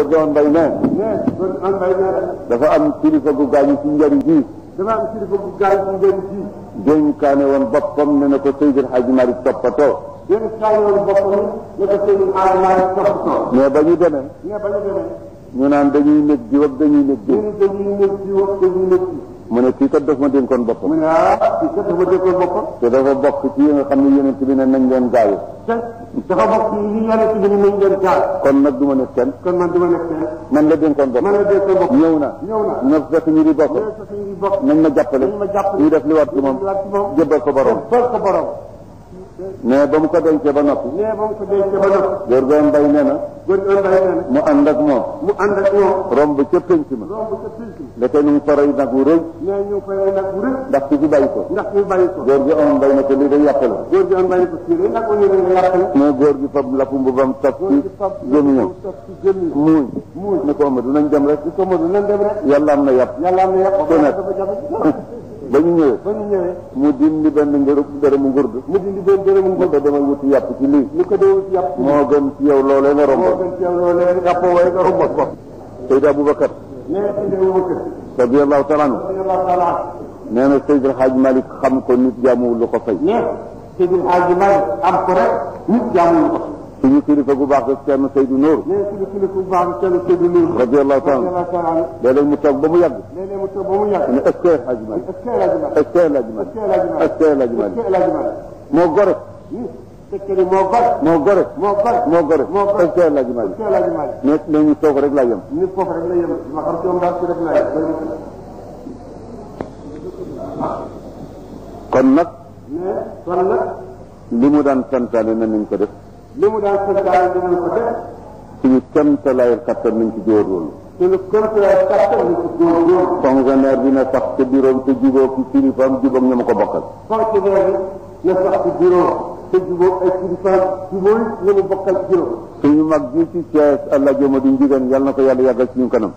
góor gi woon mbay ne. góor gi woon mbay ne. dafa am kilifa gu gaañu ci njëriñ ji. dafa am kilifa gu gaañu ci njëriñ ji. dénkaane woon boppam ne na ko Seydil Hadji Malick toppatoo. dénkaane woon boppam ne ko Seydil Hadji Malick toppatoo. mais ba ñu demee. ñu naan dañuy nekk ji ak dañuy nekk ji. mu ne kii kat daf ma dénkoon boppam. mu ne kii kat dafa dénkoon boppam. te dafa bokk ci yi nga xam ne yonent bi ne nañ leen gaayu. dafa bokk ci li yonent bi ne nañ leen gaayu. kon nag du ma nekk kenn. kon man du ma nekk kenn. man la dénkoon boppam. man la dénkoon boppam. ñëw na. ñëw fekk ñu di bokk. nañ ma jàppale. ñu def li war ci moom. jëbbal ko borom. mais ba mu ko dencee ba noppi. góor gi mbay nee na. mu ànd ak moom. romb ca penc ma. ndeke ñu ngi faray nag wu rëy. ndax ci bàyyi ko. góor gi am mbay ne ko lii day yàqale. mais góor gi fab lapp mbubam taf ci gémmiñam. muuñ. ne ko Amadou nañ dem rek. yàlla am na yàpp. ba ñu ñëwee. mu dindi benn dërëmu ngurdu. mu ko demal wuti yàpp ci lii. moo gën ci yow loolee nga romboon. Seydi Aboubacar. radiyallahu taala anhu. nee na Seydi El Hadji Malick xam ko nit jaamuwul lu ko fay. Seydi El Hadji Malick am ko rek nit jaamuwul ko. suñu kilifa gu baax ak Thierno Seydou Nour. radiyallahu taala anhu. léeg-léeg mu toog ba mu yàgg. ne est-ce que El Hadji Malick. est-ce que El Hadji Malick. est-ce que El Hadji Malick. moo gore. moo gore. est-ce que El Hadji Malick. mais ñu toog rek laa yem. kon nag. li mu daan santaane nañ ko def. suñu kéemtalaay kattan nañ ci góorgóorlu. fonctionnaire bi na sax ca bureau te jubóo ci kilifaam jubóog ña ma ko bokkal. suñu mag ji ci Thiès El Hadji Amadou Ndiéguène yal na ko yàlla yàggal ci suñu kanam.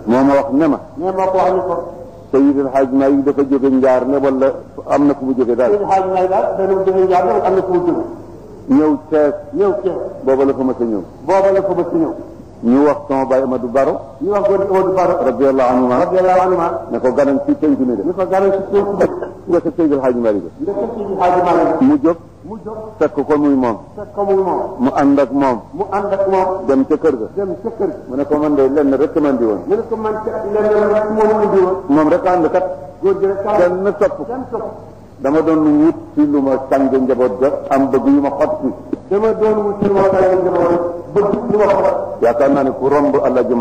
moo ma wax ne ma. Seydi El Hadji Malick dafa jóge Njaar ne wala am na fu mu jóge daal. ñëw Thiès. booba la fa ma sa ñëw. ñu wax sama baay Amadou Baro. radiyallahu anhu. ne ko ganam ci penc mi de. nga sa Seydi El Hadji Malick. mu jóg. fekk ko muy moom. mu ànd ak moom. dem ca kër ga. mu ne ko man de lenn rek man di woon. moom rek ànd kat. kenn topp. dama doon wut ci lu ma sànge njaboot ga am bëgg yu ma xot ci. yaakaar naa ne ku romb Alhaji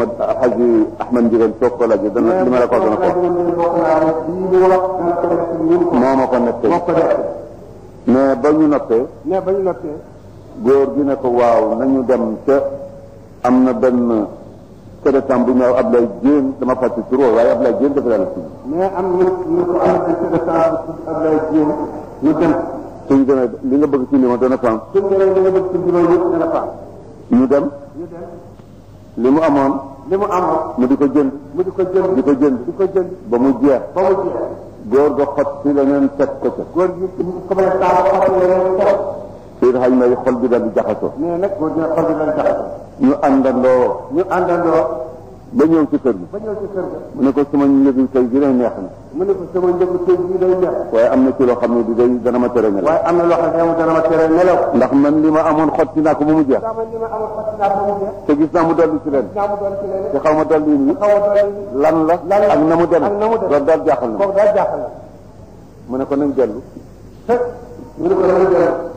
Ahmad Ndiéguène soog ko laaj dana li ma la ko gën a ko. moo ma ko nettee. mais ba ñu noppee. góor gi ne ko waaw nañu dem ca am na benn sédétam bu ñëw Ablaye Diène dama fàtte tur waaye Ablaye Diène dafa yàlla tudd. mais am na benn sédétam bu tudd Ablaye Diène ñu dem. suñ demee li nga bëgg ci li ma dana faam. ñu dem. li mu amoon. mu di ko jënd. di ko jënd. ba mu jeex. góor ga xot ci leneen teg ko ca. Seydi Hadji Malick xol bi daal di jaxasoo. ñu àndandoo. ba ñëw ci kër gi. mu ne ko sama njëgu tey gi day neex na. waaye am na ci loo xam ne du day dana ma tere nelaw. ndax man li ma amoon xotti naa ko ba mu jeex. te gis naa mu dolli ci leen. te xaw ma dolli nii. lan la. ak na mu demee. loolu daal jaaxal na. mu ne ko nañ dellu.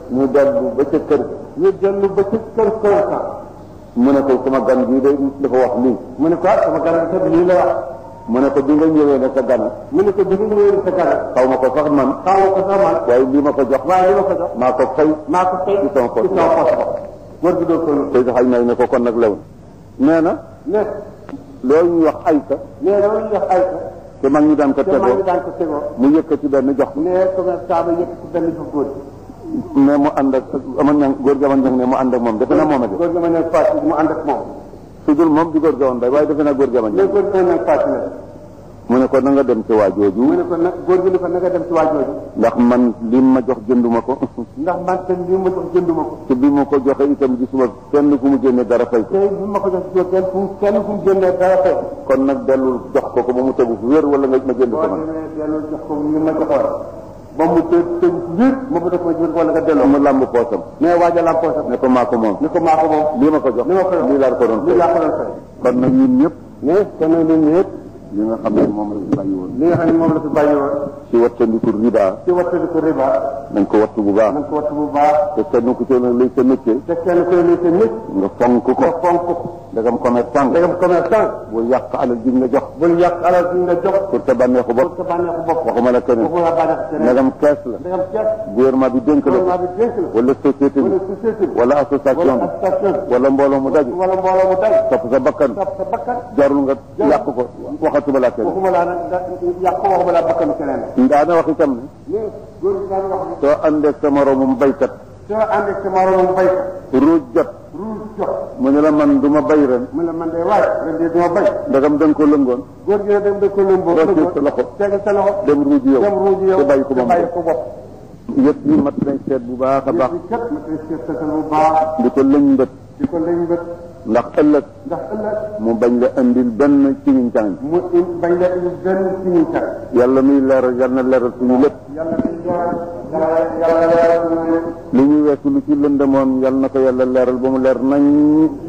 ñu dellu ba ca kër. mu ne ko sama gan bii day dafa wax lii. mu ne ko sama gan bi lii la wax. mu ne ko bi nga ñëwee ne sa gan. xaw ma ko sax man. waaye lii ma ko jox. maa ko fay. ci sama poche. góor gi doo ko yëg. Seydi Hadji Malick ne ko kon nag lew na. nee na. loolu ñuy wax ayta. te mag ñi daan ko tegoo. mu yëkkati benn jox ko. mais mu ànd ak góor gi amoon ne mu ànd ak moom defe naa moom a de. góor gi amoon mu ànd ak moom. su dul moom di góor gi amoon waaye defe naa góor gi amoon. mu ne ko na nga dem ci waa jooju. mu ne ko nag góor gi ne ko na nga dem ci waa jooju. ndax man li ma jox jënduma ko. ndax man te li ma jox jënduma ko. te bi ma ko joxe itam gisuma kenn ku mu génne dara fay. te bi ma ko jox gisuma kenn fu mu génnee dara fay. kon nag dellul jox ko ba mu tegu fu wér wala nga ma jënd ko man. boo demee dellul jox ko li ma joxoon ba mu tëj wér ma ko def ko jël wala nga delloo. mu làmb poosam. mais waaja làmb poosam. ne ko maa ko moom. ne ko maa ko moom. lii ma ko jox. lii laa ko doon fay. lii laa ko doon fay. kon nag ñun ñëpp. mais kon nag ñun ñëpp. li nga xam ne moom la fi bàyyi woon. li nga xam ne moom la fi bàyyi woon. ci wattandiku riba. ci wattandiku riba. nañ ko wattu bu baax. nañ ko wattu bu baax. te kenn ku ci ne lay sa métier. te kenn ku ne lay sa métier. nga fonk ko. nga fonk ko. dagam commerçant. dagam commerçant. bul yàq alal ji nga jox. bul yàq alal ji nga jox. pour te bànneexu bopp. pour te bànneexu bopp. waxuma la keneen. waxuma la bànneexu keneen. dagam kees la. dagam kees. gouvernement bi dénk la. gouvernement bi dénk la. wala société bi. wala société bi. wala association bi. wala mbooloo mu daj. wala mbooloo mu daj. topp sa bakkan. topp sa bakkan. jarul nga yàq ko. waxatuma la keneen. waxuma la nag yàq ko waxuma la bakkan keneen. daana wax itam ne. mais góor gi daan wax ne. soo àndee sa moromum baykat. soo àndee sa moromum baykat. ruuj jot. ruuj jot. mu ne la man du ma bay ren. mu ne man de waay ren de du ma bay. ndagam da nga ko lëngoon. góor gi dem da ko lëngoo. rocci sa loxo. teg sa loxo. dem ruuj yow. dem ruuj yow te bàyyi ko moom bàyyi ko bopp. yëpp yi mat nañ seet bu baax a baax. yëpp kat mat nañ seet bu baax. di ko lëñbët. di ko lëñbët. ndax ëllëg. ndax ëllëg. mu bañ la indil benn ci ñun tàng. mu bañ la indil benn ci ñun tàng. yàlla muy leeral yal na leeral suñu lépp. yàlla muy leeral. yàlla leeral suñu lépp. li ñu weesu lu ci lëndëmoon yal na ko yàlla leeral ba mu leer nañ.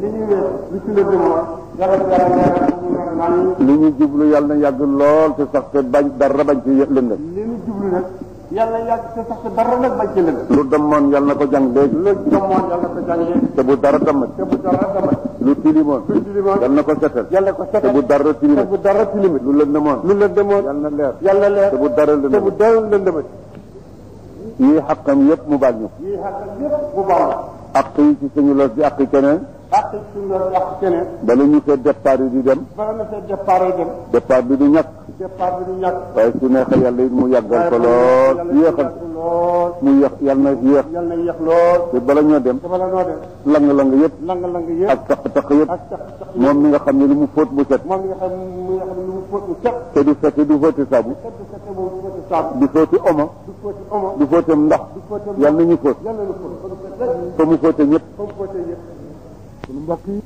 li ñu weesu lu ci lëndëmoon. yàlla leeral ba mu leer nañ. li ñu jublu yal na yàgg lool te sax te bañ dara bañ ci lëndëm. li ñu jublu nag. yàlla yàgg te sax te dara nag bañ ci lëndëm. lu demoon yal na ko jàng léegi. lu demoon yàlla ko jàngee. te bu dara demat. te bu dara demat. lu tilimoon. lu tilimoon yal na ko setal. yàlla ko setal. te bu dara tilimit. te bu dara tilimit. lu lëndëmoon. lu lëndëmoon. yal na leer. yàlla leer. te bu dara lëndëmat. te bu dara lëndëmat. yii xaqam yëpp mu baal ñu. yii xaqam yëpp mu baal ñu. ak yi ci suñu los di ak keneen. ak suñu los di ak keneen. bala ñu fee départ yi di dem. bala ñu fee départ yi dem. départ bi du ñàkk. départ bi du ñàkk. waaye su neexee yàlla it mu yàggal ko lool. yéexal mu yéex yàlla na yéex. yàlla na yéex lool. te bala ñoo dem. te bala ñoo dem. lang-lang yëpp. lang-lang yëpp. ak taq-taq yëpp. ak taq-taq yëpp. moom mi nga xam ne lu mu fóot bu set. moom mi nga xam ne lu mu fóot bu set. te du fekk du fóoti saabu. du fóoti omo. du fóoti omo. du fóotam ndox. yàlla na ñu fóot. yàlla na ñu fóot. fa mu fóote ñëpp. fa mu fóote ñëpp. sunu mbokk yi